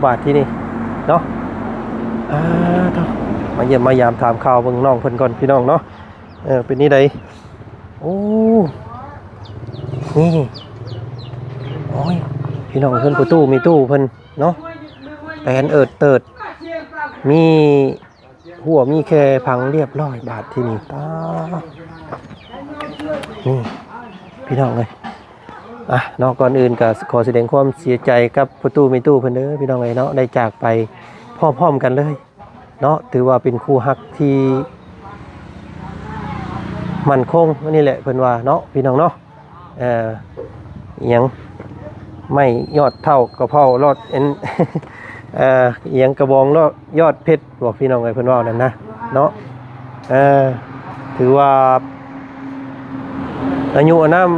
ບາດທີນີ້ເນາະ ອ່າ ເນາະ ມາຢ້ຽມມາຢາມຖາມຂ່າວເບິ່ງນ້ອງເພິ່ນກ່ອນພີ່ນ້ອງເນາະ. ເອີ ເປັນແນວໃດ? ໂອ້ ນີ້ ໂອ້ຍ ພີ່ນ້ອງ ເຮືອນພໍ່ຕູ້ແມ່ຕູ້ເພິ່ນເນາະ ແປນເອີດເຕີດ ມີ ຮົ້ວມີແຄ່ພັງລຽບລ້ອຍບາດທີນີ້ ຕາ ນີ້ ພີ່ນ້ອງເອີຍ ອ່ະ ເນາະ ກ່ອນອື່ນກໍຂໍສະແດງຄວາມເສຍໃຈກັບພໍ່ຕູ້ແມ່ຕູ້ເພິ່ນເດີພີ່ນ້ອງເອີຍເນາະ ໄດ້ຈາກໄປພ້ອມໆກັນເລີຍເນາະ ຖືວ່າເປັນຄູ່ຮັກທີ່ໝັ້ນຄົງ ອັນນີ້ແຫຼະເພິ່ນວ່າເນາະ ພີ່ນ້ອງເນາະ. ເອີ ອີ່ຫຍັງ ໄມ້ຍອດເຖົ້າກະເພົ້າລອດ ເອັນ ເອີ ອີ່ຫຍັງ ກະບອງລອດຍອດເພັດ ບອກພີ່ນ້ອງເອີຍ ເພິ່ນເວົ້ານັ້ນນະເນາະ. ເອີ ຖືວ່າອາຍຸອານາມ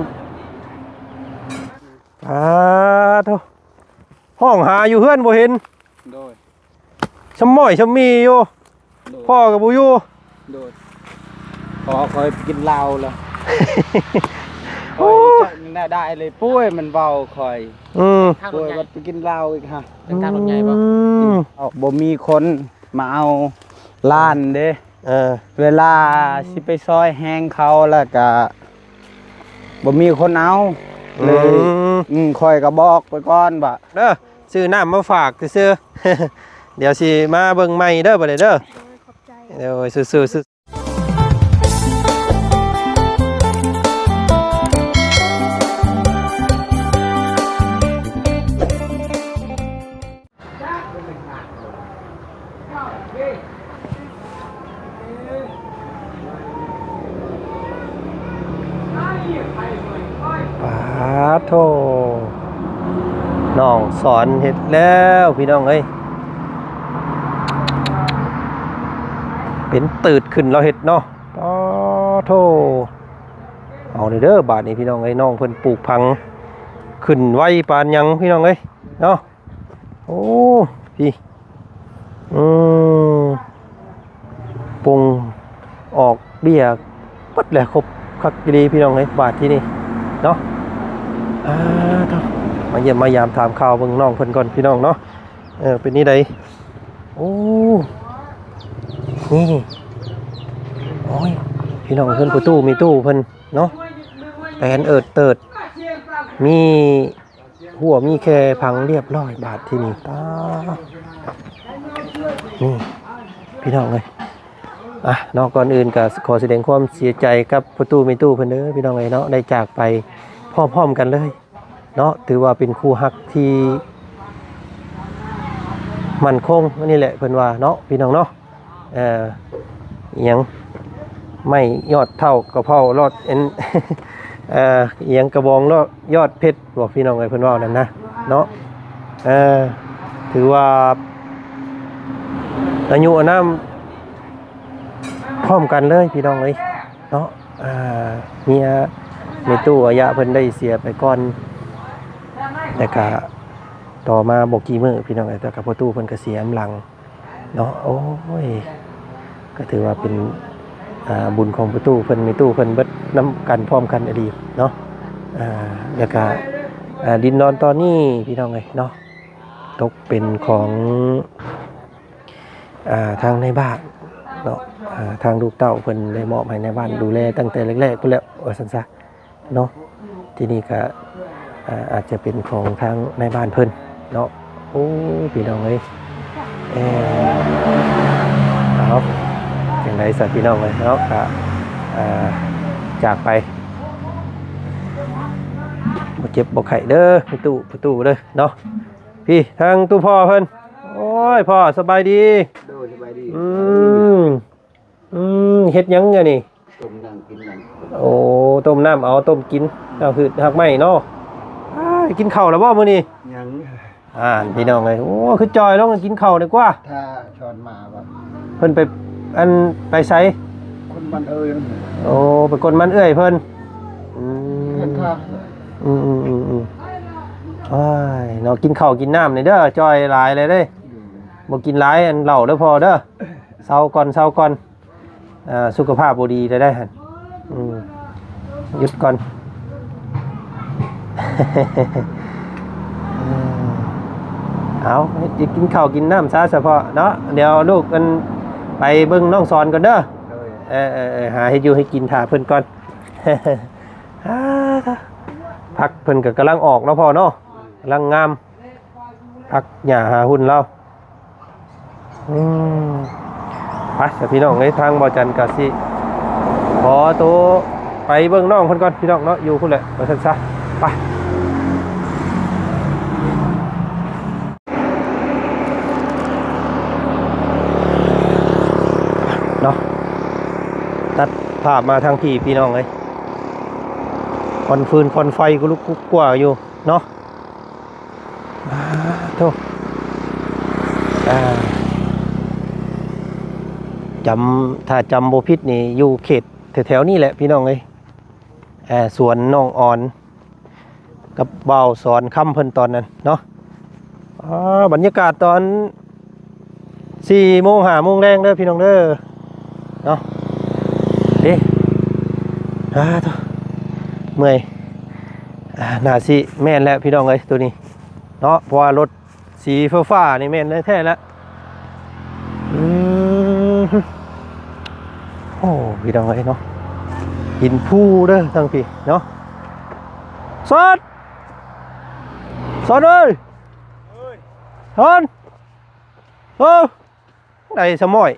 ອາໂທ້ ຮ້ອງຫາຢູ່ເຮືອນບໍ່ເຫັນ ໂດຍ ຊຳມ້ອຍຊຳມີຢູ່ ໂດຍ ພໍ່ກໍບໍ່ຢູ່ ໂດຍ ພໍ່ຂ້ອຍໄປກິນເຫຼົ້າແລ້ວ ໂອ້ ຂ້ອຍຈະໄດ້ເລີຍ ປ່ວຍມັນເວົ້າຂ້ອຍ ອືມ ປ່ວຍບັດໄປກິນເຫຼົ້າອີກຫະ ເປັນທາງລົດໃຫຍ່ບໍ່? ອືມ ເອົາ ບໍ່ມີຄົນມາເອົາຫຼານເດ້ ເອີ ເວລາຊິໄປຊ່ອຍແຮງເຂົາແລ້ວກະ ບໍ່ມີຄົນເອົາເລີຍ ອືມ ອືມ ຂ້ອຍກໍບອກໄປກ່ອນວ່າ ເດີ ຊື້ນ້ຳມາຝາກຊື່ໆ ດຽວຊິມາເບິ່ງໃໝ່ເດີ ບາດນີ້ເດີ ໂດຍ ຂອບໃຈ ໂດຍ ສູ້ໆ ສູ້. ປາໂທ ນ້ອງສອນເຮັດແລ້ວພີ່ນ້ອງເອີຍ ເປັນຕືດຂຶ້ນລາວເຮັດເນາະ ປາໂທ ເອົາເດີ ບາດນີ້ພີ່ນ້ອງເອີຍ ນ້ອງເພິ່ນປູກຜັງຂຶ້ນໄວປານຫຍັງພີ່ນ້ອງເອີຍເນາະ. ໂອ້ ພີ້ ອືມ ປົງອອກເບ້ຍເບິດແລ້ວ ຄົບຄັກອີ່ຫຼີພີ່ນ້ອງເອີຍ ບາດທີນີ້ເນາະ. ອ່າ ເນາະ ມາຢ້ຽມມາຢາມຖາມຂ່າວເບິ່ງນ້ອງເພິ່ນກ່ອນພີ່ນ້ອງເນາະ. ເອີ ເປັນແນວໃດ? ໂອ້ ນີ້ ໂອ້ຍ ພີ່ນ້ອງ ເຮືອນພໍ່ຕູ້ແມ່ຕູ້ເພິ່ນເນາະ ແປນເອີດເຕີດ ມີ ຮົ້ວມີແຄ່ພັງລຽບລ້ອຍບາດທີນີ້ ຕາ ນີ້ ພີ່ນ້ອງເອີຍ ອ່ະ ເນາະ ກ່ອນອື່ນກໍຂໍສະແດງຄວາມເສຍໃຈກັບພໍ່ຕູ້ແມ່ຕູ້ເພິ່ນເດີ ພີ່ນ້ອງເອີຍເນາະ ໄດ້ຈາກໄປພ້ອມໆກັນເລີຍເນາະ ຖືວ່າເປັນຄູ່ຮັກທີ່ໝັ້ນຄົງ ອັນນີ້ແຫຼະເພິ່ນວ່າເນາະ ພີ່ນ້ອງເນາະ. ເອີ ອີ່ຫຍັງ ໄມ້ຍອດເຖົ້າກະເພົ້າລອດ ເອັນ ເອີ ອີ່ຫຍັງ ກະບອງລອດຍອດເພັດ ບອກພີ່ນ້ອງເອີຍ ເພິ່ນເວົ້ານັ້ນນະເນາະ. ເອີ ຖືວ່າອາຍຸອານາມພ້ອມກັນເລີຍ ພີ່ນ້ອງເອີຍເນາະ. ອ່າ ເມຍ ແມ່ຕູ້ອາຍະເພິ່ນໄດ້ເສຍໄປກ່ອນ ແລ້ວກະຕໍ່ມາບໍ່ກີ່ມື້ ພີ່ນ້ອງເອີຍ ແລ້ວກະພໍ່ຕູ້ເພິ່ນກະເສຍນຳຫຼັງ ເນາະ. ໂອ້ຍ ກໍຖືວ່າເປັນ ອ່າ ບຸນຂອງພໍ່ຕູ້ເພິ່ນ ແມ່ຕູ້ເພິ່ນເບິດນຳກັນພ້ອມກັນອີ່ຫຼີເນາະ. ອ່າ ແລ້ວກະ ອ່າ ດິນດອນຕອນນີ້ ພີ່ນ້ອງເອີຍເນາະ ຕົກເປັນຂອງ ອ່າ ທາງນາຍບ້ານເນາະ. ອ່າ ທາງລູກເຕົ້າເພິ່ນໄດ້ມອບໃຫ້ນາຍບ້ານດູແລຕັ້ງແຕ່ແລກໆພຸ້ນແລ້ວ ວ່າຊັ້ນຊະ. ເນາະ ທີ່ນີ້ກະ ອ່າ ອາດຈະເປັນຂອງທາງນາຍບ້ານເພິ່ນເນາະ. ໂອ້ ພີ່ນ້ອງເອີຍ ເອີ ເອົາ ຈັ່ງໃດຊະ ພີ່ນ້ອງເອີຍເນາະ ກະ ອ່າ ຈາກໄປ ບໍ່ເຈັບບໍ່ໄຂ້ເດີ ແມ່ຕູ້ ພໍ່ຕູ້ເດີເນາະ. ພີ້ ທາງຕູ້ພໍ່ເພິ່ນ ໂອ້ຍ ພໍ່ ສະບາຍດີ? ໂດຍ ສະບາຍດີ. ອືມ ອືມ ເຮັດຫຍັງອັນນີ້? ຕົ້ມນ້ຳກິນນຳ. ໂອ້ ຕົ້ມນ້ຳເອົາ ຕົ້ມກິນ ເອົາ ຫືດຮາກໄມ້ເນາະ. ອ້າຍ ກິນເຂົ້າແລ້ວບໍ່ມື້ນີ້? ຍັງ. ອ່າ ພີ່ນ້ອງເອີຍ ໂອ້ ຄືຈ່ອຍລົງ ກິນເຂົ້າດີກວ່າ. ຖ້າຊອນມາບໍ່? ເພິ່ນໄປ ອັນ ໄປໃສ? ຄົນບ້ານເອື້ອຍ. ໂອ້ ໄປກົນບ້ານເອື້ອຍເພິ່ນ. ອືມ ອືມໆໆໆ ໂອ້ຍ ເນາະ ກິນເຂົ້າກິນນ້ຳນີ້ເດີ ຈ່ອຍຫຼາຍແລ້ວເດ້. ອືມ ບໍ່ກິນຫຼາຍອັນເຫຼົ້າເດີພໍ່ເດີ. ເຊົາກ່ອນ ເຊົາກ່ອນ. ອ່າ ສຸຂະພາບບໍ່ດີແລ້ວໄດ໋ຫັ້ນ. ອືມ ຢຸດກ່ອນ. ອືມ ເອົາ ກິນເຂົ້າກິນນ້ຳຊະສະເພາະເນາະ. ດຽວລູກອັນໄປເບິ່ງນ້ອງສອນກ່ອນເດີ. ໂດຍ ເອີໆໆ ຫາເຮັດຢູ່ເຮັດກິນຖ້າເພິ່ນກ່ອນ. ຜັກເພິ່ນກໍກຳລັງອອກເນາະພໍ່ເນາະ, ກຳລັງງາມ. ຜັກຫຍ້າຫາຮຸ່ນລາວ. ອືມ ໄປຊະພີ່ນ້ອງເອີຍ, ທາງບໍ່ຈັນກະຊິຂໍໂຕໄປເບິ່ງນ້ອງເພິ່ນກ່ອນພີ່ນ້ອງເນາະ, ຢູ່ພຸ້ນແຫຼະວ່າຊັ້ນຊະ. ໄປເນາະ, ຕັດພາບມາທາງພີ້ພີ່ນ້ອງເອີຍ, ຄວັນຟືນຄວັນໄຟກໍລຸກກຸກກົວຢູ່ເນາະ. ອາ ໂທ້ ອາ ຈຳ ຖ້າຈຳບໍ່ຜິດນີ້ຢູ່ເຂດແຖວໆນີ້ແຫຼະພີ່ນ້ອງເອີຍ. ອາ ສວນນ້ອງອອນກັບບ່າວສອນຄຳເພິ່ນຕອນນັ້ນເນາະ. ອາ ບັນຍາກາດຕອນ ສີ່ໂມງ ຫ້າໂມງແລງເດີພີ່ນ້ອງເດີເນາະ. ເດ້ ອາ ໂທ້ ເມື່ອຍ. ອາ ໜ້າຊິແມ່ນແລ້ວພີ່ນ້ອງເອີຍ ໂຕນີ້ເນາະ, ເພາະວ່າລົດສີຟ້າໆນີ້ແມ່ນແທ້ໆແລ້ວ. ອືມ ໂອ້ ພີ່ນ້ອງເອີຍເນາະ, ຫີນພູເດີທາງພີ້ເນາະ. ສອນ ສອນເອີຍ ສອນ ເອີ ໄດ້ສະໝ້ອຍ.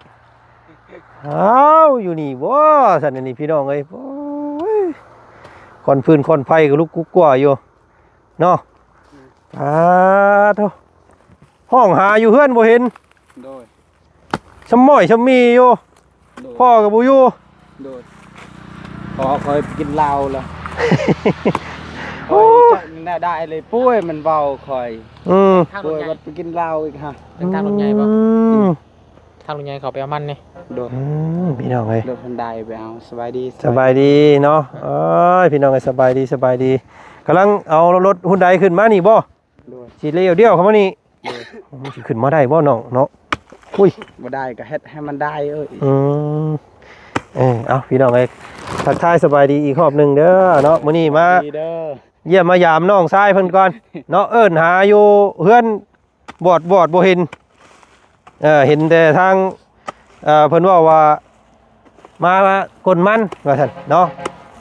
ອ້າວ ຢູ່ນີ້ບໍ່ຊັ້ນ ອັນນີ້ພີ່ນ້ອງເອີຍ. ໂອ້ຍ ຄວັນຟືນຄວັນໄຟກໍລຸກກຸກກົວຢູ່ເນາະ. ອືມ ອາ ໂທ້ ຮ້ອງຫາຢູ່ເຮືອນບໍ່ເຫັນ. ໂດຍ ສະໝ້ອຍສະໝີ່ຢູ່. ໂດຍ ພໍ່ກໍບໍ່ຢູ່. ໂດຍ ພໍ່ຂ້ອຍໄປກິນເຫຼົ້າລະ. ໂອ້ ຂ້ອຍຈະແນວໃດເລີຍ ປ່ວຍມັນເວົ້າຂ້ອຍ. ອືມ ປ່ວຍບັດໄປກິນເຫຼົ້າອີກຫະ. ເປັນທາງລົດໃຫຍ່ບໍ່? ອືມ ທາງລົດໃຫຍ່ເຂົາໄປເອົາມັນນີ້. ໂດຍ ອືມ ພີ່ນ້ອງເອີຍ ລົດຮອນດາໄປເອົາ. ສະບາຍດີ ສະບາຍດີເນາະ. ເອີຍ ພີ່ນ້ອງເອີຍ ສະບາຍດີ ສະບາຍດີ. ກຳລັງເອົາລົດຮຸນໄດຂຶ້ນມານີ້ບໍ່? ໂດຍ ຊິລ້ຽວດຽວເຂົ້າມານີ້. ໂດຍ ມັນຊິຂຶ້ນມາໄດ້ບໍ່ນ້ອງເນາະ? ອຸ້ຍ ບໍ່ໄດ້ກໍເຮັດໃຫ້ມັນໄດ້ເອີຍ. ອືມ ເອີ ເອົາ ພີ່ນ້ອງເອີຍ ທັກທາຍສະບາຍດີອີກຮອບໜຶ່ງເດີເນາະ. ມື້ນີ້ມາ ດີເດີ ຢ້ຽມມາຢາມນ້ອງຊາຍເພິ່ນກ່ອນເນາະ, ເອີ້ນຫາຢູ່ເຮືອນບອດໆ ບໍ່ເຫັນ. ເອີ ເຫັນແຕ່ທາງ ເອີ ເພິ່ນເວົ້າວ່າ ມາ ມາກົນມັນວ່າຊັ້ນເນາະ.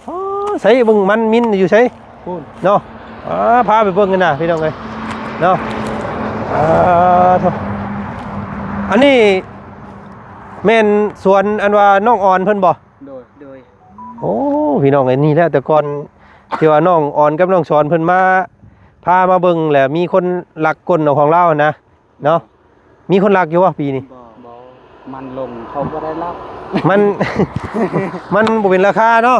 ອໍ ໃສເບິ່ງມັນມິນຢູ່ໃສ? ພຸ້ນເນາະ. ອາ ພາໄປເບິ່ງກັນນະພີ່ນ້ອງເອີຍເນາະ. ອາ ໂທ້ ອັນນີ້ແມ່ນສວນອັນວ່ານ້ອງອອນເພິ່ນບໍ່? ໂດຍ ໂດຍ. ໂອ້ ພີ່ນ້ອງເອີຍ ນີ້ແຫຼະ ແຕ່ກ່ອນທີ່ວ່ານ້ອງອອນກັບນ້ອງສອນເພິ່ນມາ ພາມາເບິ່ງແຫຼະ ມີຄົນລັກກົນເອົາຂອງລາວຫັ້ນນະ. ເນາະ ມີຄົນລັກຢູ່ບໍ່ປີນີ້? ບໍ່ ມັນລົງ ເຂົາບໍ່ໄດ້ລັກ. ມັນ ມັນບໍ່ເປັນລາຄາເນາະ.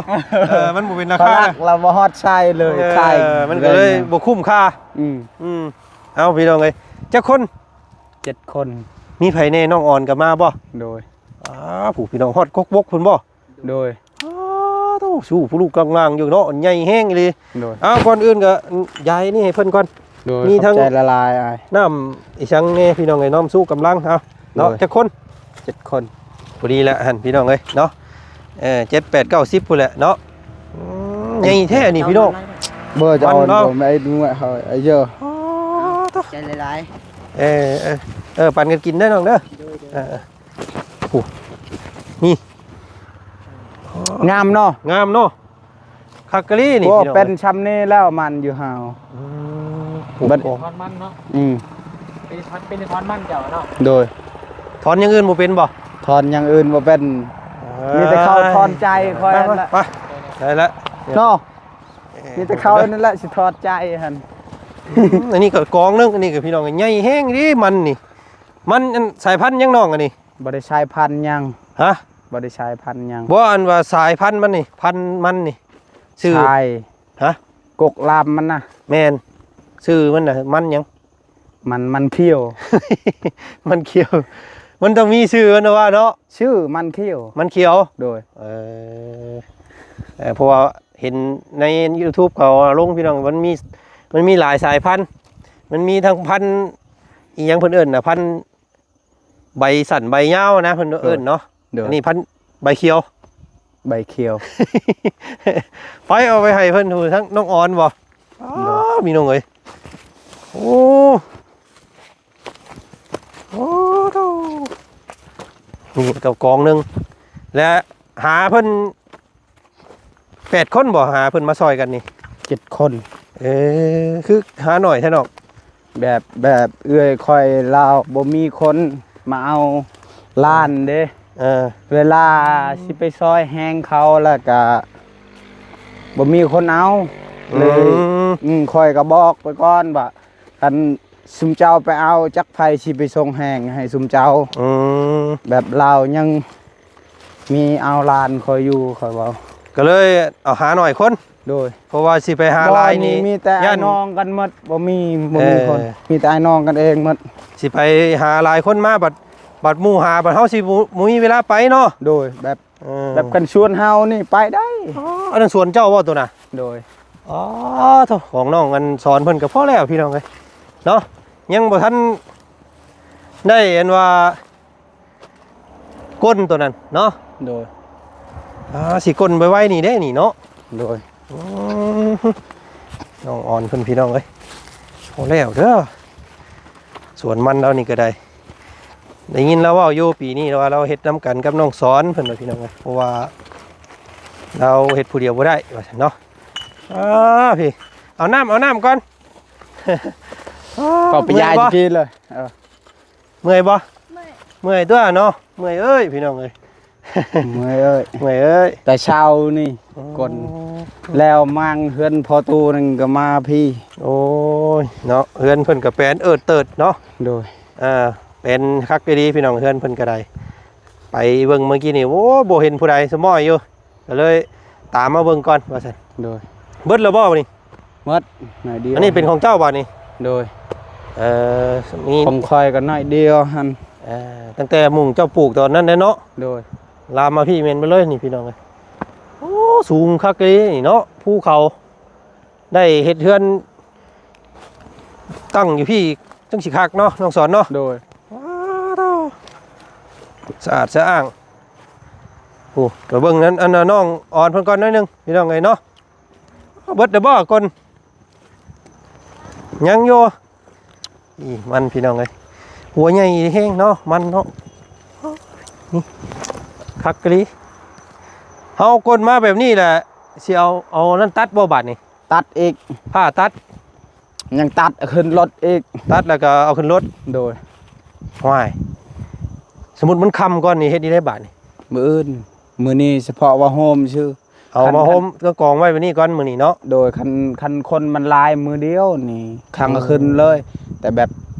ເອີ ມັນບໍ່ເປັນລາຄາ ເຂົາລັກລະບໍ່ຮອດໃຊ້ເລີຍ. ເອີ ຂາຍ ມັນກໍເລີຍບໍ່ຄຸ້ມຄ່າ. ອືມ ອືມ ເອົາ ພີ່ນ້ອງເອີຍ ຈັກຄົນ? ເຈັດຄົນ. ມີໃຜແດ່? ນ້ອງອອນກໍມາບໍ່? ໂດຍ. ອ້າ ຜູ້ ພີ່ນ້ອງ ຮອດກົກບົກພຸ້ນບໍ່? ໂດຍ. ອ້າ ໂທ້ ສູ້ຜູ້ລູກກຳລັງຢູ່ເນາະ ໃຫຍ່ແຮງອີ່ຫຼີ. ໂດຍ. ເອົາ ກ່ອນອື່ນກໍຢາຍນີ້ໃຫ້ເພິ່ນກ່ອນ. ໂດຍ. ມີທັງ ຂອບໃຈຫຼາຍໆ ອ້າຍ. ນ້ຳອີ່ຫຍັງແດ່ ພີ່ນ້ອງເອີຍ ນ້ຳຊູກຳລັງ. ເອົາເນາະ. ໂດຍ. ຈັກຄົນ? ເຈັດຄົນ. ພໍດີແຫຼະຫັ້ນ ພີ່ນ້ອງເອີຍເນາະ. ເອີ ເຈັດ ແປດ ເກົ້າ ສິບພຸ້ນແຫຼະເນາະ. ອືມ ໃຫຍ່ແທ້ນີ້ ພີ່ນ້ອງ. ບໍ່ຈະເອົາ ມັນເນາະ ແມ່ນເອົາ ເອີ ເອີ ຂອບໃຈຫຼາຍໆ. ເອີ ເອີ ເອີ ປັນກັນກິນເດີນ້ອງເດີ. ໂດຍ ໂດຍ. ເອີ ເອີ ໂອ້ ນີ້ ງາມເນາະ ງາມເນາະ ຄັກກະລີນີ້. ໂອ້ ພີ່ນ້ອງ ເປັນຊ່ຳນີ້ແລ້ວມັນຢູ່ເຮົາ. ອືມ ເປັນ ໂອ້ ຖອນມັນເນາະ. ອືມ ເປັນຖອນ ເປັນຖອນມັນເຈົ້າເນາະ. ໂດຍ. ຖອນຢ່າງອື່ນບໍ່ເປັນບໍ່? ຖອນຢ່າງອື່ນບໍ່ເປັນ. ເອີ ມີແຕ່ເຂົາຖອນໃຈຂ້ອຍ ໄປ ໄປ ໄດ້ລະເນາະ. ເອີ ມີແຕ່ເຂົານັ້ນແຫຼະຊິຖອນໃຈຫັ້ນ. ອືມ ອັນນີ້ກໍກອງໜຶ່ງ ອັນນີ້ກໍ ພີ່ນ້ອງ ໃຫຍ່ແຮງເດ້ມັນນີ້. ມັນ ອັນ ສາຍພັນຫຍັງນ້ອງອັນນີ້? ບໍ່ໄດ້ສາຍພັນຫຍັງ. ຮະ? ບໍ່ໄດ້ສາຍພັນຫຍັງ. ບໍ່ ອັນວ່າສາຍພັນມັນນີ້ ພັນມັນນີ້ ຊື່ ສາຍ ຮະ? ກົກລາມມັນນະ. ແມ່ນ. ຊື່ມັນນະ ມັນຫຍັງ? ມັນ ມັນຂຽວ. ມັນຂຽວ. ມັນຕ້ອງມີຊື່ມັນວ່າເນາະ. ຊື່ມັນຂຽວ. ມັນຂຽວ. ໂດຍ. ເອີ ເອີ ເພາະວ່າເຫັນໃນຢູທູບເຂົາເອົາລົງ ພີ່ນ້ອງ ມັນມີ ມັນມີຫຼາຍສາຍພັນ. ມັນມີທັງພັນອີ່ຫຍັງເພິ່ນເອີ້ນນະ ພັນ ໃບສັ້ນໃບຍາວນະ ເພິ່ນ ໂດຍ ເອີ້ນເນາະ. ໂດຍ. ອັນນີ້ພັນໃບຂຽວ ໃບຂຽວ. ໄປເອົາໄປໃຫ້ເພິ່ນ ທາງນ້ອງອອນບໍ່? ໂດຍ. ອ້າ ພີ່ນ້ອງເອີຍ ໂອ້ ໂອ້ໂຫ ນີ້ກໍກອງໜຶ່ງ ແລະ ຫາເພິ່ນແປດຄົນບໍ່ ຫາເພິ່ນມາຊ່ອຍກັນນີ້? ເຈັດຄົນ. ເອີ ຄືຫາໜ້ອຍແທ້ເນາະ. ແບບ ແບບເອື້ອຍຂ້ອຍລາວບໍ່ມີຄົນມາເອົາຫຼານເດ້. ເອີ ເວລາຊິໄປຊ່ອຍແຮງເຂົາ ແລ້ວກະບໍ່ມີຄົນເອົາເລີຍ. ອືມ ອືມ ຂ້ອຍກໍບອກໄປກ່ອນວ່າ ຄັນຊຸມເຈົ້າໄປເອົາ ຈັກໃຜຊິໄປສົ່ງແຮງໃຫ້ຊຸມເຈົ້າ. ອືມ ແບບລາວຍັງມີເອົາຫຼານຂ້ອຍຢູ່ ຂ້ອຍເວົ້າ ກໍເລີຍເອົາຫາໜ້ອຍຄົນ. ໂດຍ ເພາະວ່າຊິໄປຫາຫຼາຍນີ້ ມີແຕ່ອ້າຍນ້ອງກັນໝົດ ບໍ່ມີ ບໍ່ມີຄົນ. ເອີ ມີແຕ່ອ້າຍນ້ອງກັນເອງໝົດ. ຊິໄປຫາຫຼາຍຄົນມາ ບັດ ບັດໝູ່ຫາ ບັດເຮົາຊິບໍ່ ບໍ່ມີເວລາໄປເນາະ. ໂດຍ ແບບ ເອີ ແບບຄັນຊວນເຮົານີ້ໄປໄດ້. ອໍ ອັນນັ້ນສວນເຈົ້າບໍ່ໂຕນະ? ໂດຍ. ອໍ ໂທ້ ຂອງນ້ອງອັນສອນເພິ່ນກໍພໍແລ້ວພີ່ນ້ອງເອີຍເນາະ ຍັງບໍ່ທັນໄດ້ອັນວ່າ ກົ້ນໂຕນັ້ນເນາະ. ໂດຍ. ອ່າ ຊິກົ້ນໄວໆນີ້ເດ້ນີ້ເນາະ. ໂດຍ. ອືມ ນ້ອງອອນເພິ່ນພີ່ນ້ອງເອີຍ ພໍແລ້ວເດີ ສວນມັນລາວນີ້ກໍໄດ້. ໄດ້ຍິນລາວເວົ້າຢູ່ ປີນີ້ລາວວ່າລາວເຮັດນຳກັນກັບນ້ອງສອນເພິ່ນວ່າພີ່ນ້ອງເອີຍ ເພາະວ່າລາວເຮັດຜູ້ດຽວບໍ່ໄດ້ວ່າຊັ້ນເນາະ. ອ່າ ພີ່ ເອົານ້ຳ ເອົານ້ຳກ່ອນ. ກໍໄປຢາຍ ເມື່ອຍບໍ່? ກິນເລີຍ. ເອີ ເມື່ອຍບໍ່? ເມື່ອຍ ເມື່ອຍຕົວະເນາະ. ເມື່ອຍເອີຍ ພີ່ນ້ອງເອີຍ ເມື່ອຍເອີຍ ເມື່ອຍເອີຍ. ແຕ່ເຊົ້ານີ້ ອໍ ກົ້ນ ແລ້ວມາງເຮືອນພໍ່ຕູ້ໜຶ່ງກໍມາພີ້. ໂອ້ຍເນາະ ເຮືອນເພິ່ນກໍແປນເອີດເຕີດເນາະ. ໂດຍ. ອ່າ ແປນຄັກອີ່ຫຼີພີ່ນ້ອງ ເຮືອນເພິ່ນກໍໄດ້ ໄປເບິ່ງເມື່ອກີ້ນີ້ ໂອ້ ບໍ່ເຫັນຜູ້ໃດ ສະໝ້ອຍຢູ່ ກໍເລີຍຕາມມາເບິ່ງກ່ອນວ່າຊັ້ນ. ໂດຍ. ເບິດແລ້ວບໍ່ບັດນີ້? ໝົດໜ້ອຍດຽວ. ອັນນີ້ເປັນຂອງເຈົ້າບັດນີ້? ໂດຍ. ເອີ ມີ ຂອງຂ້ອຍກໍໜ້ອຍດຽວຫັ້ນ. ເອີ ຕັ້ງແຕ່ໝຸ່ງເຈົ້າປູກຕອນນັ້ນແຫຼະເນາະ. ໂດຍ. ລາມມາພີ້ແມ່ນເບິດເລີຍນີ້ພີ່ນ້ອງເອີຍ. ໂອ້ ສູງຄັກເລີຍນີ້ເນາະ ພູເຂົາ ໄດ້ເຮັດເຮືອນຕັ້ງຢູ່ພີ້ຈັ່ງຊິຄັກເນາະ ນ້ອງສອນເນາະ. ໂດຍ. ວ້າວ ສະອາດສະອ້າງ. ໂອ້ ໄປເບິ່ງນັ້ນ ອັນ ນ້ອງອອນເພິ່ນກ່ອນໜ້ອຍໜຶ່ງ ພີ່ນ້ອງເອີຍເນາະ. ເບິດແລ້ວບໍ່ກົ້ນ? ຍັງຢູ່. ອີ່ມັນ ພີ່ນ້ອງເອີຍ ຫົວໃຫຍ່ແຮງເນາະ ມັນເນາະ. ນີ້ ຄັກອີ່ຫຼີ. ເຮົາກົ້ນມາແບບນີ້ແຫຼະ ຊິເອົາ ເອົານັ້ນຕັດບໍ່ບາດນີ້? ຕັດອີກ. ຜ້າຕັດ? ຍັງຕັດ ເອົາຂຶ້ນລົດອີກ. ຕັດແລ້ວກໍເອົາຂຶ້ນລົດ? ໂດຍ. ຫ້ວຍ ສົມມຸດມັນຄ່ຳກ່ອນນີ້ ເຮັດແນວໃດບາດນີ້? ມື້ອື່ນ ມື້ນີ້ສະເພາະວ່າໂຮມຊື່. ເອົາມາໂຮມ ຄັນ ກໍກອງໄວ້ແບບນີ້ກ່ອນມື້ນີ້ເນາະ. ໂດຍ. ຄັນ ຄັນຄົນມັນຫຼາຍມື້ດຽວນີ້ ຄັນ ອືມ ກໍຂຶ້ນເລີຍ ແຕ່ແບບ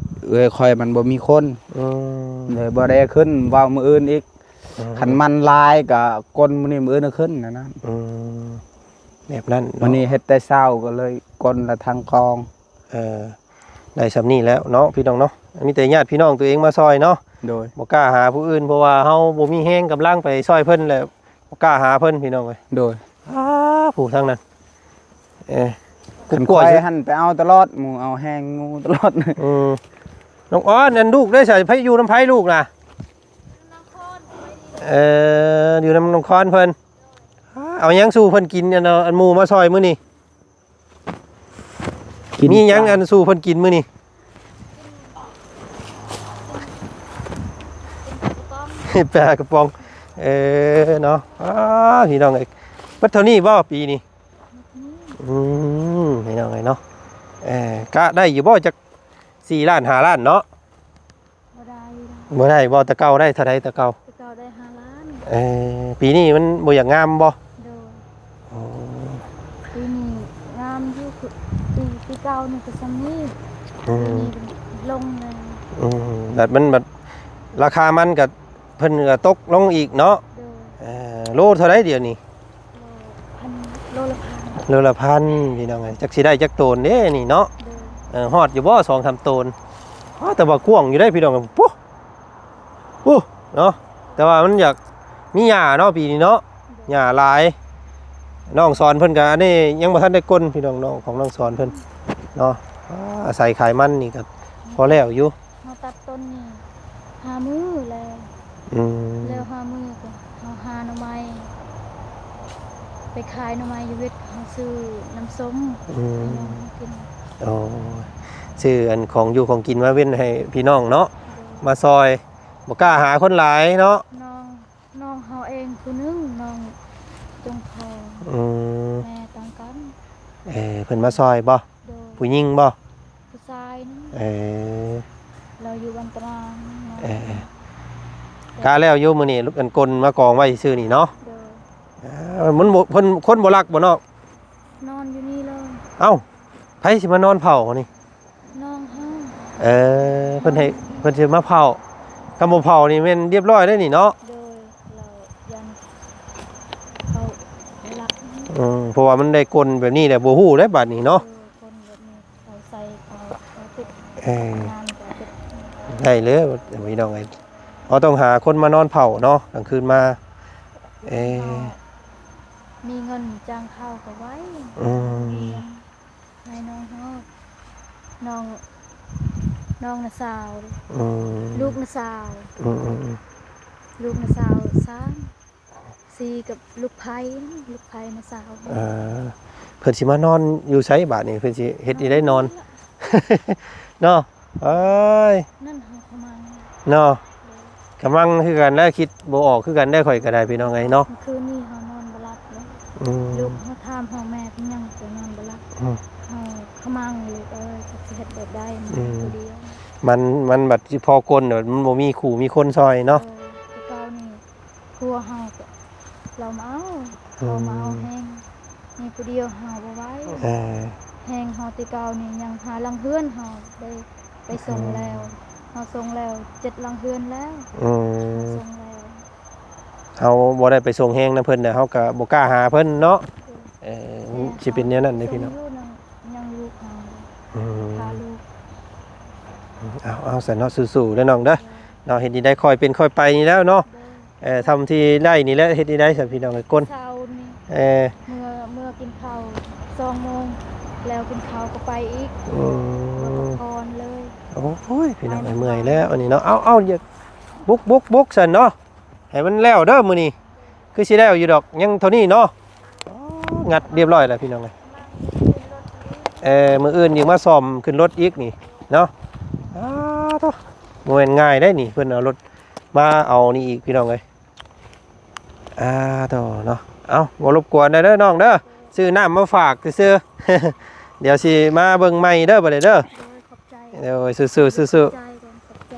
ເອື້ອຍຂ້ອຍມັນບໍ່ມີຄົນ. ອືມ. ເລີຍບໍ່ໄດ້ຂຶ້ນ ເວົ້າມື້ອື່ນອີກ. ອືມ. ຄັນມັນຫຼາຍກໍກົ້ນມື້ນີ້ ມື້ອື່ນກໍຂຶ້ນ ແນວນັ້ນ. ອືມ. ແບບນັ້ນເນາະ. ມື້ນີ້ເຮັດແຕ່ເຊົ້າກໍເລີຍກົ້ນລະທາງກອງ. ເອີ ໄດ້ສ່ຳນີ້ແລ້ວເນາະ ພີ່ນ້ອງເນາະ. ມີແຕ່ຍາດພີ່ນ້ອງຕົວເອງມາຊ່ອຍເນາະ. ໂດຍ. ບໍ່ກ້າຫາຜູ້ອື່ນ ເພາະວ່າເຮົາບໍ່ມີແຮງກຳລັງໄປຊ່ອຍເພິ່ນ ແລະ ບໍ່ກ້າຫາເພິ່ນ ພີ່ນ້ອງເອີຍ. ໂດຍ. ອ້າ ຜູ້ທາງນັ້ນ ເອີ ຄັນຂ້ອຍຫັ້ນໄປເອົາຕະຫຼອດ ໝູ່ເອົາແຮງງູຕະຫຼອດ. ອືມ. ນ້ອງອອນ ອັນລູກໄດ້ໃສ ໃຜຢູ່ນຳໃຜລູກນະ? ເອີ ຢູ່ນຳນ້ອງຄອນເພິ່ນ. ເອົາຫຍັງສູ່ເພິ່ນກິນ ອັນ ອັນໝູ່ມາຊ່ອຍມື້ນີ້? ກິນ ມີຫຍັງ ປາ ອັນສູ່ເພິ່ນກິນມື້ນີ້? ປາກະປ໋ອງ. ເອີເນາະ. ອ້າ ພີ່ນ້ອງເອີຍ ເບິດເທົ່ານີ້ບໍ່ປີນີ້? ອືມ ພີ່ນ້ອງເອີຍເນາະ. ເອີ ກະໄດ້ຢູ່ບໍ່ ຈັກສີ່ລ້ານ ຫ້າລ້ານເນາະ? ບໍ່ໄດ້ ບໍ່ໄດ້ບໍ່? ແຕ່ເກົ່າໄດ້ເທົ່າໃດແຕ່ເກົ່າ? ແຕ່ເກົ່າໄດ້ຫ້າລ້ານ. ເອີ ປີນີ້ມັນບໍ່ຢາກງາມບໍ່? ໂດຍ. ໂອ້ ປີນີ້ງາມຢູ່ ຄືປີ ປີເກົ່ານີ້ກໍສ່ຳນີ້. ອືມ. ປີນີ້ກໍລົງແລ້ວ. ອືມ. ແບບມັນ ແບບລາຄາມັນກໍ ເພິ່ນກໍຕົກລົງອີກເນາະ. ໂດຍ. ເອີ ໂລເທົ່າໃດດຽວນີ້? ໂລ ພັນ ໂລລະພັນ ໂລລະພັນ ພີ່ນ້ອງເອີຍ. ຈັກຊິໄດ້ຈັກໂຕນເດ້ນີ້ເນາະ. ໂດຍ. ເອີ ຮອດຢູ່ບໍ່ ສອງສາມໂຕນ? ອ້າ ແຕ່ວ່າກວ້າງຢູ່ເດ້ພີ່ນ້ອງ. ໂອ້ ໂອ້ ເນາະ. ແຕ່ວ່າມັນຢາກມີຫຍ້າເນາະ ປີນີ້ເນາະ. ໂດຍ. ຫຍ້າຫຼາຍ. ນ້ອງສອນເພິ່ນກໍອັນນີ້ຍັງບໍ່ທັນໄດ້ກົ້ນ ພີ່ນ້ອງ ນ້ອງຂອງນ້ອງສອນເພິ່ນເນາະ. ອາ ອາໄສຂາຍມັນນີ້ກໍພໍແລ້ວຢູ່. ເຮົາຕັດຕົ້ນນີ້ຫ້າມື້ແລ້ວ. ອືມ. ແລ້ວຫ້າມື້ກໍເຮົາຫາໜໍ່ໄມ້ ໄປຂາຍໜໍ່ໄມ້ຢູ່ຫວຽດ ເຮົາຊື້ນ້ຳສົ້ມ ອືມ ໃຫ້ນ້ອງເຮົາກິນ. ໂອ້ ຊື້ອັນຂອງຢູ່ຂອງກິນມາເວັນໃຫ້ພີ່ນ້ອງເນາະ. ໂດຍ. ມາຊ່ອຍ ບໍ່ກ້າຫາຄົນຫຼາຍເນາະ. ນ້ອງ ນ້ອງເຮົາເອງຜູ້ໜຶ່ງ ນ້ອງຈົງທອງ ອືມ ແມ່ຕ່າງກັນ. ເອີ ເພິ່ນມາຊ່ອຍບໍ່? ໂດຍ. ຜູ້ຍິງບໍ່? ຜູ້ຊາຍນີ້. ເອີ ລາວຢູ່ບ້ານຕະນາງ. ເອີ ກະແລ້ວຢູ່ມື້ນີ້ ອັນກົ້ນມາກອງໄວ້ຊື່ໆນີ້ເນາະ. ໂດຍ. ເອີ ມັນບໍ່ ຄົນ ຄົນບໍ່ລັກບໍ່ນ້ອງ? ນອນຢູ່ນີ້ເລີຍ. ເອົ້າ ໃຜຊິມານອນເຝົ້ານີ້? ນ້ອງເຮົາ. ເອີ ເພິ່ນໃຫ້ ເພິ່ນຊິມາເຝົ້າ. ຄັນບໍ່ເຝົ້ານີ້ແມ່ນລຽບຮ້ອຍເດ້ນີ້ເນາະ. ໂດຍ. ລາວຢ້ານເຂົາລັກ. ອືມ ເພາະວ່າມັນໄດ້ກົ້ນແບບນີ້ແຫຼະ ບໍ່ຮູ້ເດ້ບາດນີ້ເນາະ. ເອີ ກົ້ນແບບນີ້ເຂົາໃສ່ ເຂົາ ເຂົາຕິດ. ເອີ ງານເຂົາຕິດ. ໄດ້ເລີຍພີ່ນ້ອງເອີຍ. ເຮົາຕ້ອງຫາຄົນມານອນເຝົ້າເນາະ ກາງຄືນມາ. ເອີ ມີເງິນຈ້າງເຂົ້າກໍໄວ. ອືມ ໃຫ້ນ້ອງຮອດ ນ້ອງ ນ້ອງນາສາວ. ອືມ ລູກນາສາວ. ອືມໆໆ ລູກນາສາວສາມ ສີ່ກັບລູກໃພ້ ລູກໃພ້ນາສາວ. ເອີ ເພິ່ນຊິມານອນຢູ່ໃສບາດນີ້? ເພິ່ນຊິເຮັດຈັ່ງໃດນອນເນາະ? ເອີຍ ນັ້ນເຮົາຂະມັງເນາະ. ໂດຍ. ຂະມັງຄືກັນແຫຼະ ຄິດບໍ່ອອກຄືກັນໄດ໋ ຂ້ອຍກໍໄດ້ ພີ່ນ້ອງເອີຍເນາະ. ຄືນນີ້ເຮົານອນບໍ່ຫຼັບເລີຍ. ອືມ ລູກເຮົາຖາມເຮົາ ແມ່ເປັນຫຍັງເຈົ້ານອນບໍ່ຫຼັບ? ອືມ ເຮົາຂະມັງ ລູກເອີຍ ຈັກຊິເຮັດແບບໃດ ອືມ ຜູ້ດຽວ. ມັນ ມັນບັດຊິພໍກົ້ນ ມັນບໍ່ມີຄູ່ມີຄົນຊ່ອຍເນາະ. ເອີ ແຕ່ເກົ່ານີ້ ຜົວເຮົາກໍລາວມາເອົາ ອືມ ເຂົາມາເອົາແຮງ ມີຜູ້ດຽວເຮົາບໍ່ໄຫວ. ເອີ ແຮງເຮົາແຕ່ເກົ່ານີ້ຍັງຫ້າຫຼັງເຮືອນ ເຮົາໄດ້ໄປສົ່ງແລ້ວ. ອືມ ເຮົາສົ່ງແລ້ວເຈັດຫຼັງເຮືອນແລ້ວ. ອືມ ເຮົາສົ່ງແລ້ວ. ເຮົາບໍ່ໄດ້ໄປສົ່ງແຮງນຳເພິ່ນ ແລ້ວເຮົາກໍບໍ່ກ້າຫາເພິ່ນເນາະ. ໂດຍ. ເອີ ແຕ່ ຊິເປັນແນວນັ້ນເດ້ພີ່ນ້ອງ. ຍັງຢູ່ ຍັງຢູ່ ອືມ ພາລູກ. ເອົາ ເອົາ ຊັ້ນເນາະ ສູ້ໆເດີນ້ອງເດີ. ໂດຍ. ເນາະ ເຮັດນີ້ໄດ້ ຄ່ອຍເປັນຄ່ອຍໄປນີ້ແຫຼະເນາະ. ໂດຍ. ເອີ ທຳທີ່ໄດ້ນີ້ແຫຼະ ເຮັດນີ້ໄດ້ຊັ້ນພີ່ນ້ອງເອີຍ ກົ້ນ. ເຊົ້ານີ້ ເອີ ເມື່ອ ເມື່ອກິນເຂົ້າສອງໂມງ ແລ້ວກິນເຂົ້າກໍໄປອີກ. ອືມ ບໍ່ໄດ້ພັກຜ່ອນເລີຍ. ໂອ້ຍ ພີ່ນ້ອງເອີຍ ເມື່ອຍແລ້ວອັນນີ້ເນາະ. ເອົາ ເອົາ ບຸກ ບຸກ ບຸກ ຊັ້ນເນາະ ໃຫ້ມັນແລ້ວເດີມື້ນີ້. ຄືຊິແລ້ວຢູ່ດອກ ຍັງເທົ່ານີ້ເນາະ. ອໍ ງັດລຽບຮ້ອຍແລ້ວພີ່ນ້ອງເອີຍ. ເອີ ມື້ອື່ນຍັງມາສ້ອມຂຶ້ນລົດອີກນີ້ເນາະ. ອ້າໂທ້ ບໍ່ແມ່ນງ່າຍເດ້ນີ້ ເພິ່ນເອົາລົດມາເອົານີ້ອີກພີ່ນ້ອງເອີຍ. ອ້າໂທ້ເນາະ. ເອົາ ບໍ່ລົບກວນເດີນ້ອງເດີ ຊື້ນ້ຳມາຝາກຊື່ໆ. ດຽວຊິມາເບິ່ງໃໝ່ເດີ ບາດນີ້ເດີ. ໂດຍ ຂອບໃຈ. ໂດຍ ສູ້ໆ ສູ້ໆ. ຂອບໃຈ ຂອບໃຈ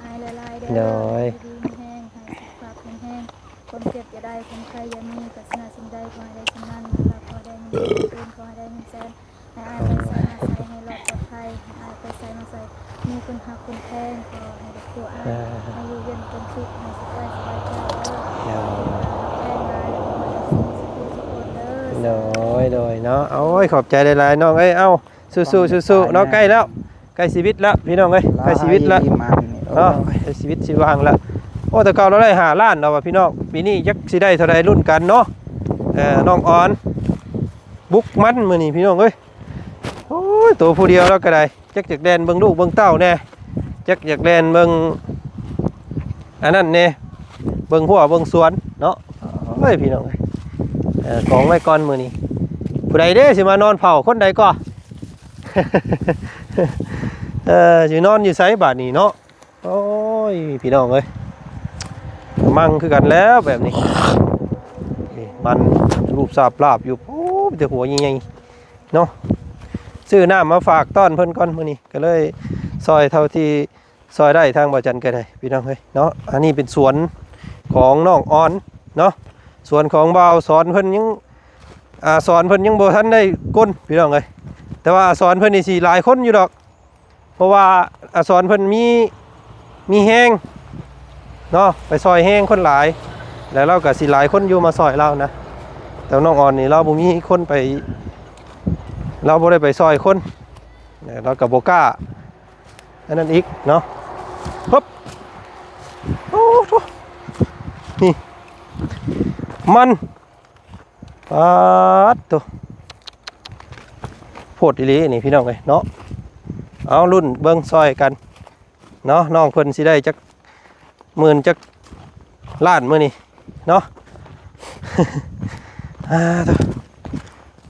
ອ້າຍຫຼາຍໆເດີ. ໂດຍ ຢູ່ດີມີແຮງ ໃຫ້ສຸຂະພາບແຂງແຮງ ຄວາມເຈັບຢ່າໄດ້ ຄວາມໄຂ້ຢ່າມີ ປາດຖະໜາສິ່ງໃດຂໍໃຫ້ໄດ້ສິ່ງນັ້ນ ຂໍໃຫ້ໄດ້ເງິນແສນ ໃຫ້ອ້າຍໄປໃສມາໃສໃຫ້ລອດປອດໄພ ໃຫ້ອ້າຍໄປໃສມາໃສມີຄົນຮັກຄົນແພງ ຂໍໃຫ້ຄອບຄົວອ້າຍ ເອີ ໃຫ້ຢູ່ເຢັນເປັນສຸກ ໃຫ້ສຸກກາຍສະບາຍໃຈເດີ. ໂດຍ ແຂງຫຼາຍ ແລ້ວກໍໃຫ້ສຸກສຸກຄົນເດີ. ໂດຍ ໂດຍເນາະ. ໂອ້ຍ ຂອບໃຈຫຼາຍໆນ້ອງເອີຍ. ເອົ້າ ສູ້ໆ ສູ້ໆເນາະ. ໃກ້ແລ້ວ ໃກ້ຊີວິດແລ້ວພີ່ນ້ອງເອີຍ ໃກ້ຊີວິດແລ້ວເນາະ ໃກ້ຊີວິດຊິວ່າງແລ້ວ. ໂອ້ ແຕ່ເກົ່າລາວໄດ້ຫ້າລ້ານເນາະວ່າພີ່ນ້ອງ ປີນີ້ຈັກຊິໄດ້ເທົ່າໃດລຸ້ນກັນເນາະ. ເອີ ນ້ອງອອນບຸກມັນມື້ນີ້ພີ່ນ້ອງເອີຍ. ໂອ້ຍ ໂຕຜູ້ດຽວລາວກໍໄດ້ ຈັກຢາກແລ່ນເບິ່ງລູກເບິ່ງເຕົ້າແດ່ ຈັກຢາກແລ່ນເບິ່ງອັນນັ້ນແດ່ ເບິ່ງຮົ້ວເບິ່ງສວນເນາະ. ໂອ້ຍ ພີ່ນ້ອງເອີຍ ເອີ ກອງໄວ້ກ່ອນມື້ນີ້. ຜູ້ໃດເດ້ຊິມານອນເຝົ້າ ຄົນໃດກໍ ເອີ ຊິນອນຢູ່ໃສບາດນີ້ເນາະ. ໂອ້ຍ ພີ່ນ້ອງເອີຍ ມັງຄືກັນແລ້ວແບບນີ້. ນີ້ມັນຮູບສາບລາບຢູ່. ໂອ້ ມີແຕ່ຫົວໃຫຍ່ໆເນາະ. ຊື້ນ້ຳມາຝາກຕ້ອນເພິ່ນກ່ອນມື້ນີ້ ກໍເລີຍຊ່ອຍເທົ່າທີ່ ຊ່ອຍໄດ້ທາງບ່າວຈັນກໍໄດ້ ພີ່ນ້ອງເອີຍເນາະ. ອັນນີ້ເປັນສວນຂອງນ້ອງອອນເນາະ ສວນຂອງບ່າວສອນ ເພິ່ນຍັງ ອາ ສອນເພິ່ນຍັງບໍ່ທັນໄດ້ກົ້ນ ພີ່ນ້ອງເອີຍ. ແຕ່ວ່າອາສອນເພິ່ນນີ້ຊິຫຼາຍຄົນຢູ່ດອກ ເພາະວ່າອາສອນເພິ່ນມີ ມີແຮງເນາະ ໄປຊ່ອຍແຮງຄົນຫຼາຍ ແລ້ວລາວກໍຊິຫຼາຍຄົນຢູ່ມາຊ່ອຍລາວນະ. ແຕ່ນ້ອງອອນນີ້ລາວບໍ່ມີຄົນໄປ ລາວບໍ່ໄດ້ໄປຊ່ອຍຄົນ ລາວກໍບໍ່ກ້າ ອັນນັ້ນອີກເນາະ. ຮຶບ ໂອ້ໂທ້ ນີ້ມັນ ປາດໂທ້ ໂພດອີ່ຫຼີນີ້ພີ່ນ້ອງເອີຍເນາະ. ເອົາ ລຸ້ນເບິ່ງຊ່ອຍກັນເນາະ ນ້ອງເພິ່ນຊິໄດ້ຈັກ ໝື່ນຈັກລ້ານມື້ນີ້ເນາະ. ອາ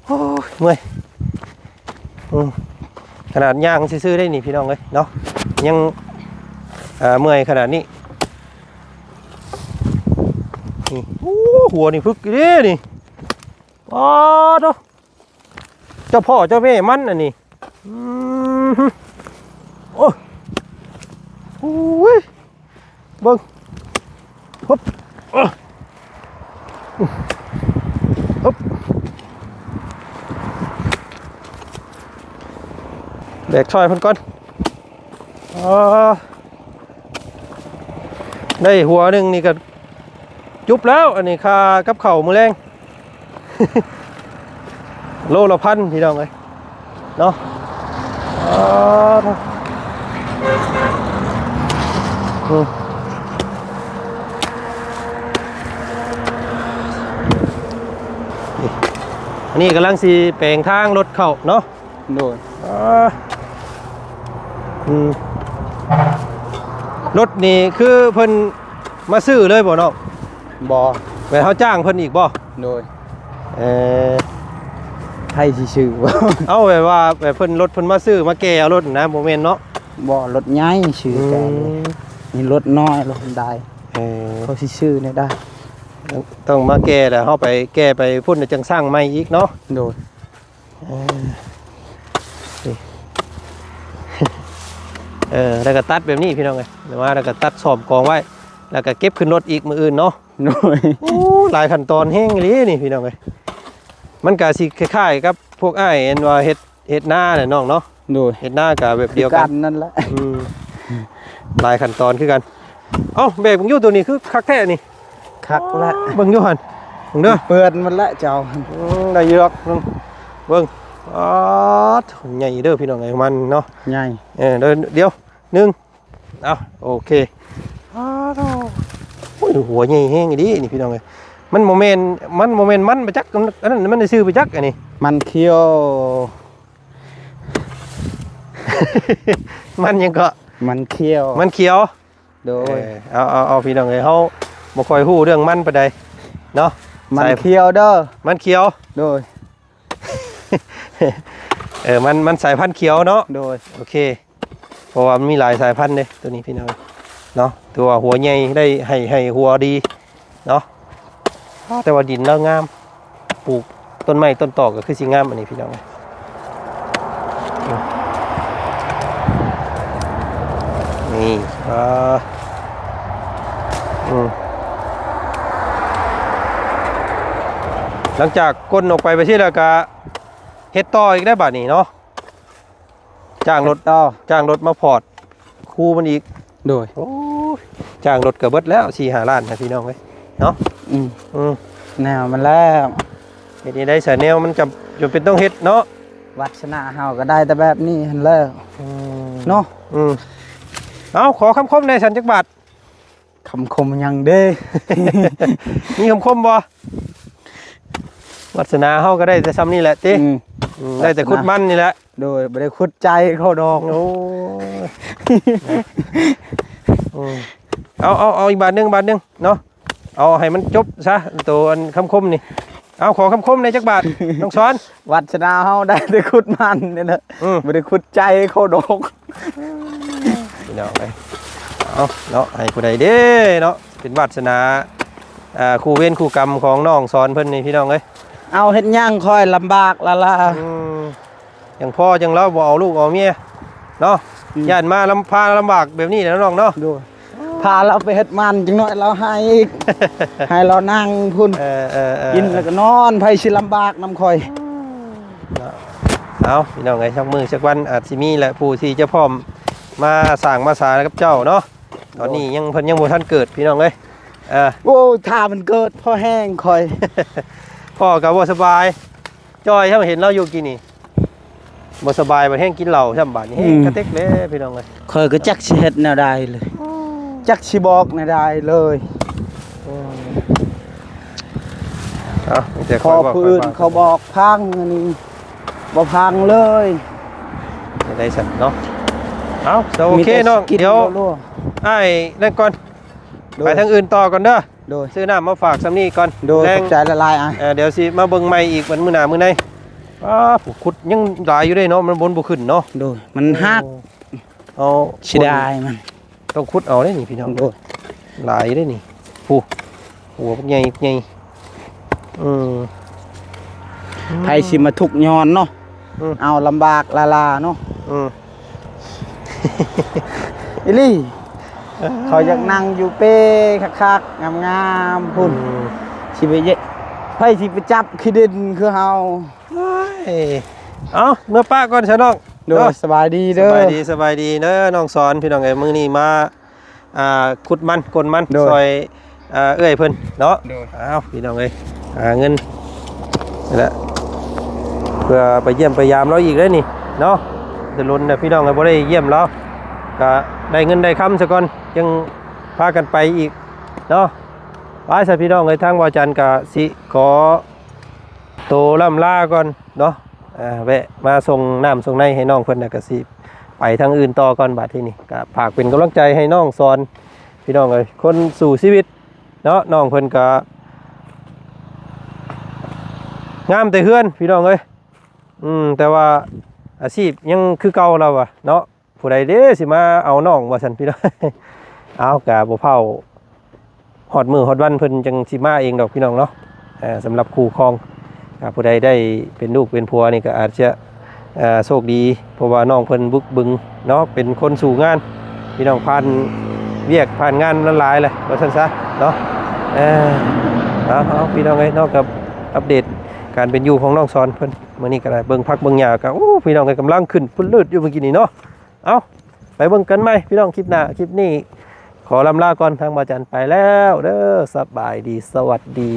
ໂອ້ຍ ເມື່ອຍ ອືມ ຂະໜາດຍ່າງຊື່ໆໄດ້ນີ້ພີ່ນ້ອງເອີຍເນາະ ຍັງ ອ່າ ເມື່ອຍຂະໜາດນີ້. ນີ້ ໂອ້ ຫົວນີ້ຝຶກເດ້ນີ້. ປາດໂທ້ ເຈົ້າພໍ່ເຈົ້າແມ່ມັນອັນນີ້. ອືມ ໂອ້ຍ ໂອ້ຍ ເບິ່ງ ຮຶບ ຮຶບ ແບກຊ່ອຍເພິ່ນກ່ອນ. ອໍ ໄດ້ຫົວໜຶ່ງນີ້ກໍຈຸບແລ້ວ. ອັນນີ້ຄ່າກັບເຂົ້າມື້ແລງ ໂລລະພັນ ພີ່ນ້ອງເອີຍເນາະ. ອໍ ໂທ້ ອືມ ນີ້ ອັນນີ້ກຳລັງຊິແປງທາງລົດເຂົ້າເນາະ. ໂດຍ ອ່າ ອືມ ລົດນີ້ຄືເພິ່ນມາຊື້ເລີຍບໍ່ນ້ອງ? ບໍ່ ແມ່ນເຮົາຈ້າງເພິ່ນອີກບໍ່? ໂດຍ ເອີ ໃຜຊິຊື້ບໍ່? ເອົາ ແບບວ່າແບບເພິ່ນ ລົດເພິ່ນມາຊື້ມາແກ່ເອົາລົດນະ ບໍ່ແມ່ນເນາະ? ບໍ່ ລົດໃຫຍ່ຊື້ແກ່ ອືມ ນີ້ລົດນ້ອຍ ລົດໃດ ເອີ ເຂົາຊິຊື້ແນວໃດ? ຕ້ອງມາແກ່ແລ້ວ ເຮົາໄປແກ່ໄປພຸ້ນ ແລ້ວຈັ່ງສ້າງໃໝ່ອີກເນາະ. ໂດຍ ເອີ ນີ້ ເອີ ແລ້ວກໍຕັດແບບນີ້ພີ່ນ້ອງເອີຍ ແລ້ວມາແລ້ວກໍຕັດສ້ອມກອງໄວ້ ແລ້ວກໍເກັບຂຶ້ນລົດອີກມື້ອື່ນເນາະ. ໂດຍ ໂອ້ ຫຼາຍຂັ້ນຕອນແຮງອີ່ຫຼີນີ້ພີ່ນ້ອງເອີຍ. ມັນກໍຊິຄ້າຍໆກັບພວກອ້າຍອັນວ່າເຮັດ ເຮັດນາແຫຼະນ້ອງເນາະ. ໂດຍ ເຮັດນາກໍແບບດຽວກັນ ຄືກັນນັ້ນແຫຼະ. ອືມ ຫຼາຍຂັ້ນຕອນຄືກັນ. ເອົ້າ ແບກເບິ່ງຢູ່ ໂຕນີ້ຄືຄັກແທ້ນີ້. ຄັກລະ ເບິ່ງຢູ່ຫັ້ນ ເບິ່ງເດີ ເປື້ອນໝົດລະເຈົ້າ. ອືມ ໄດ້ຢູ່ດອກ ເບິ່ງ ປາດ ໃຫຍ່ເດີພີ່ນ້ອງເອີຍ ມັນເນາະ ໃຫຍ່. ເອີ ດຽວ ດຽວ ໜຶ່ງ ເອົ້າ ໂອເຄ. ອ້າວ ໂອ້ຍ ຫົວໃຫຍ່ແຮງອີ່ຫຼີນີ້ພີ່ນ້ອງເອີຍ. ມັນບໍ່ແມ່ນ ມັນບໍ່ແມ່ນມັນປະຈັກ ອັນນັ້ນມັນຊື່ປະຈັກ ອັນນີ້ມັນຂຽວ. ມັນຫຍັງເກາະ? ມັນຂຽວ ມັນຂຽວ. ໂດຍ ເອີ ເອົາ ເອົາ ເອົາ ພີ່ນ້ອງເອີຍ ເຮົາບໍ່ຄ່ອຍຮູ້ເລື່ອງມັນປານໃດເນາະ. ມັນຂຽວເດີ ມັນຂຽວ. ໂດຍ ເອີ ມັນ ມັນສາຍພັນຂຽວເນາະ. ໂດຍ ໂອເຄ ເພາະວ່າມັນມີຫຼາຍສາຍພັນເດ້ໂຕນີ້ພີ່ນ້ອງເນາະ. ຖືວ່າຫົວໃຫຍ່ ໄດ້ໃຫ້ ໃຫ້ຫົວດີເນາະ. ອ້າ ແຕ່ວ່າດິນລາວງາມ ປູກຕົ້ນໄມ້ຕົ້ນຕອກກໍຄືຊິງາມອັນນີ້ພີ່ນ້ອງ. ນີ້ ອ່າ ອືມ ຫຼັງຈາກກົ້ນອອກໄປແບບຊີ້ແລ້ວກະເຮັດຕໍ່ອີກໄດ້ບາດນີ້ເນາະ. ຈ້າງລົດ ເຮັດຕໍ່ ຈ້າງລົດມາພອດ ຄູມັນອີກ. ໂດຍ ໂອ້ຍ ຈ້າງລົດກໍເບິດແລ້ວສີ່ຫ້າລ້ານນະພີ່ນ້ອງເອີຍເນາະ. ອືມ ອືມ ແນວມັນແລ້ວ ເຮັດແນວໃດຊະ ແນວມັນຈຳ ຈຳເປັນຕ້ອງເຮັດເນາະ. ວາດສະໜາເຮົາກໍໄດ້ແຕ່ແບບນີ້ຫັ້ນແຫຼະ. ອືມ ເນາະ. ອືມ ເອົາ ຂໍຄຳຄົມແດ່ຊັ້ນຈັກບາດ. ຄຳຄົມຫຍັງເດ້? ມີຄຳຄົມບໍ່? ວາດສະໜາເຮົາກໍໄດ້ແຕ່ຊ່ຳນີ້ແຫຼະຕິ. ອືມ ອືມ ໄດ້ແຕ່ຂຸດມັນນີ້ແຫຼະ. ໂດຍ ບໍ່ໄດ້ຂຸດໃຈເຂົາດອກ. ໂອ້ຍ ອືມ ເອົາ ເອົາ ເອົາອີກບາດໜຶ່ງ ບາດໜຶ່ງເນາະ. ເອົາໃຫ້ມັນຈົບຊະ ໂຕອັນຄຳຄົມນີ້. ເອົາ ຂໍຄຳຄົມແດ່ຈັກບາດ ນ້ອງສອນ. ວາດສະໜາເຮົາໄດ້ແຕ່ຂຸດມັນນີ້ນະ. ອືມ ບໍ່ໄດ້ຂຸດໃຈເຂົາດອກ. ພີ່ນ້ອງເອີຍ ເອົາເນາະ ໃຫ້ຜູ້ໃດເດ້ເນາະ ເປັນວາດສະໜາ ອ່າ ຄູ່ເວນຄູ່ກຳຂອງນ້ອງສອນເພິ່ນນີ້ ພີ່ນ້ອງເອີຍ. ເອົາເຮັດຫຍັງ ຂ້ອຍລຳບາກລະລະ. ອືມ ຈັ່ງພໍ່ຈັ່ງລາວບໍ່ເອົາລູກເອົາເມຍເນາະ. ອືມ ຢ້ານມາລຳ ພາລຳບາກແບບນີ້ແຫຼະນ້ອງເນາະ. ໂດຍ ພາລາວໄປເຮັດມັນ ຈັກໜ້ອຍລາວໃຫ້ອີກ ໃຫ້ລາວນັ່ງພຸ້ນ. ເອີ ເອີ ເອີ ກິນແລ້ວກໍນອນ ໃຜຊິລຳບາກນຳຂ້ອຍ. ເນາະ ເອົາ ພີ່ນ້ອງເອີຍ ສັກມື້ສັກວັນອາດຊິມີແຫຼະ ຜູ້ທີ່ຈະພ້ອມມາສ້າງມາສາກັບເຈົ້າເນາະ. ຕອນນີ້ຍັງ ເພິ່ນຍັງບໍ່ທັນເກີດ ພີ່ນ້ອງເອີຍ. ເອີ ໂອ້ ຖ້າມັນເກີດພໍແຮງຂ້ອຍ ພໍ່ກໍບໍ່ສະບາຍ. ຈ່ອຍ ເຮົາເຫັນລາວຢູ່ກີ້ນີ້ ບໍ່ສະບາຍ ບັດແຮງກິນເຫຼົ້າຊ້ຳບາດນີ້ ອືມ ກະເຕັກເລີຍ ພີ່ນ້ອງເອີຍ. ຂ້ອຍກໍຈັກຊິເຮັດແນວໃດເລີຍ ຈັກຊິບອກແນວໃດເລີຍ. ເອົາ ມີແຕ່ຂ້ອຍບອກ ຜູ້ອື່ນເຂົາບອກພັງ ອັນນີ້ບໍ່ພັງເລີຍ ໄດ້ຊັ້ນເນາະ. ເອົາ ໂອເຄນ້ອງ ດຽວອ້າຍນັ້ນກ່ອນ ໂດຍ ໄປທາງອື່ນຕໍ່ກ່ອນເດີ. ໂດຍ ຊື້ນ້ຳມາຝາກຊ່ຳນີ້ກ່ອນ. ໂດຍ ແລງ ຂອບໃຈຫຼາຍໆ ອ້າຍ. ເອີ ດຽວຊິມາເບິ່ງໃໝ່ອີກວັນມື້ໜ້າມື້ໃນ. ອ້າ ຜູ້ຂຸດຍັງຫຼາຍຢູ່ເດ້ເນາະ ມັນບົນບໍ່ຂຶ້ນເນາະ. ໂດຍ ມັນຫັກ. ໂອ້ ເອົາ ເສຍດາຍມັນ. ໂຕ ຕ້ອງຂຸດເອົາເດ້ນີ້ພີ່ນ້ອງ ໂດຍ ຫຼາຍເດ້ນີ້ ຜູ້ ຫົວບັກໃຫຍ່ ໃຫຍ່ ອືມ ໃຜຊິມາທຸກຍ້ອນເນາະ ອືມ ເອົາລຳບາກລ້າໆເນາະ ອືມ ອີ່ຫຼີ ເຂົາຢາກນັ່ງຢູ່ເປ້ຄັກໆ ງາມໆ ພຸ້ນ ອືມ ຊິໄປເຍະ ໃຜຊິໄປຈັບຂີ້ດິນຄືເຮົາ ໂອ້ຍ ເອົ້າ ເມືອປະກ່ອນຊະນ້ອງ ໂດຍ ເນາະ ສະບາຍດີເດີ ສະບາຍດີ ສະບາຍດີເດີ ນ້ອງສອນ ພີ່ນ້ອງເອີຍ ມື້ນີ້ມາ ອ່າ ຂຸດມັນ ກົ້ນມັນ ໂດຍ ຊ່ອຍ ອ່າ ເອື້ອຍເພິ່ນເນາະ ໂດຍ ອ້າວ ພີ່ນ້ອງເອີຍ ຫາເງິນນີ້ແຫຼະ ເພື່ອໄປຢ້ຽມໄປຢາມລາວອີກເດ້ນີ້ເນາະ ແຕ່ດົນແລ້ວ ພີ່ນ້ອງເອີຍ ບໍ່ໄດ້ຢ້ຽມລາວ ກະໄດ້ເງິນໄດ້ຄຳຊະກ່ອນ ຈຶ່ງພາກັນໄປອີກເນາະ ໄປຊະ ພີ່ນ້ອງເອີຍ ທາງບ່າວຈັນກະຊິຂໍໂຕລ່ຳລາກ່ອນເນາະ ອ່າ ແວະມາສົ່ງນ້ຳສົ່ງໃນໃຫ້ນ້ອງເພິ່ນ ແລ້ວກະຊິໄປທາງອື່ນຕໍ່ກ່ອນ ບາດທີນີ້ກະຝາກເປັນກຳລັງໃຈໃຫ້ນ້ອງສອນ ພີ່ນ້ອງເອີຍ ຄົນສູ້ຊີວິດເນາະ ນ້ອງເພິ່ນກະງາມແຕ່ເຮືອນ ພີ່ນ້ອງເອີຍ ອືມ ແຕ່ວ່າອາຊີບຍັງຄືເກົ່າລາວວ່າເນາະ ຜູ້ໃດເດ້ຊິມາເອົານ້ອງວ່າຊັ້ນ ພີ່ນ້ອງ ເອົາ ກະບໍ່ພ້າວ ຮອດມື້ຮອດວັນເພິ່ນຈັ່ງຊິມາເອງດອກ ພີ່ນ້ອງເນາະ ເອີ ສຳລັບຄູ່ຄອງ ຖ້າຜູ້ໃດໄດ້ເປັນລູກເປັນຜົວນີ້ກໍອາດຈະ ເອີ ໂຊກດີ ເພາະວ່ານ້ອງເພິ່ນບຶກບຶງເນາະ ເປັນຄົນສູ້ງານ ພີ່ນ້ອງ ຜ່ານວຽກຜ່ານງານຫຼາຍໆແຫຼະ ວ່າຊັ້ນຊະເນາະ ເອີ ເອົາ ເອົາ ພີ່ນ້ອງເອີຍເນາະ ກັບອັບເດດການເປັນຢູ່ຂອງນ້ອງສອນເພິ່ນ ມື້ນີ້ກໍໄດ້ເບິ່ງຜັກເບິ່ງຫຍ້າກໍ ໂອ້ ພີ່ນ້ອງເອີຍ ກຳລັງຂຶ້ນພຸ້ນລືດຢູ່ເມື່ອກີ້ນີ້ເນາະ ເອົາ ໄປເບິ່ງກັນໃໝ່ພີ່ນ້ອງ ຄລິບໜ້າ ຄລິບນີ້ຂໍລ່ຳລາກ່ອນ ທາງບ່າວຈັນໄປແລ້ວເດີ ສະບາຍດີ ສະຫວັດດີ.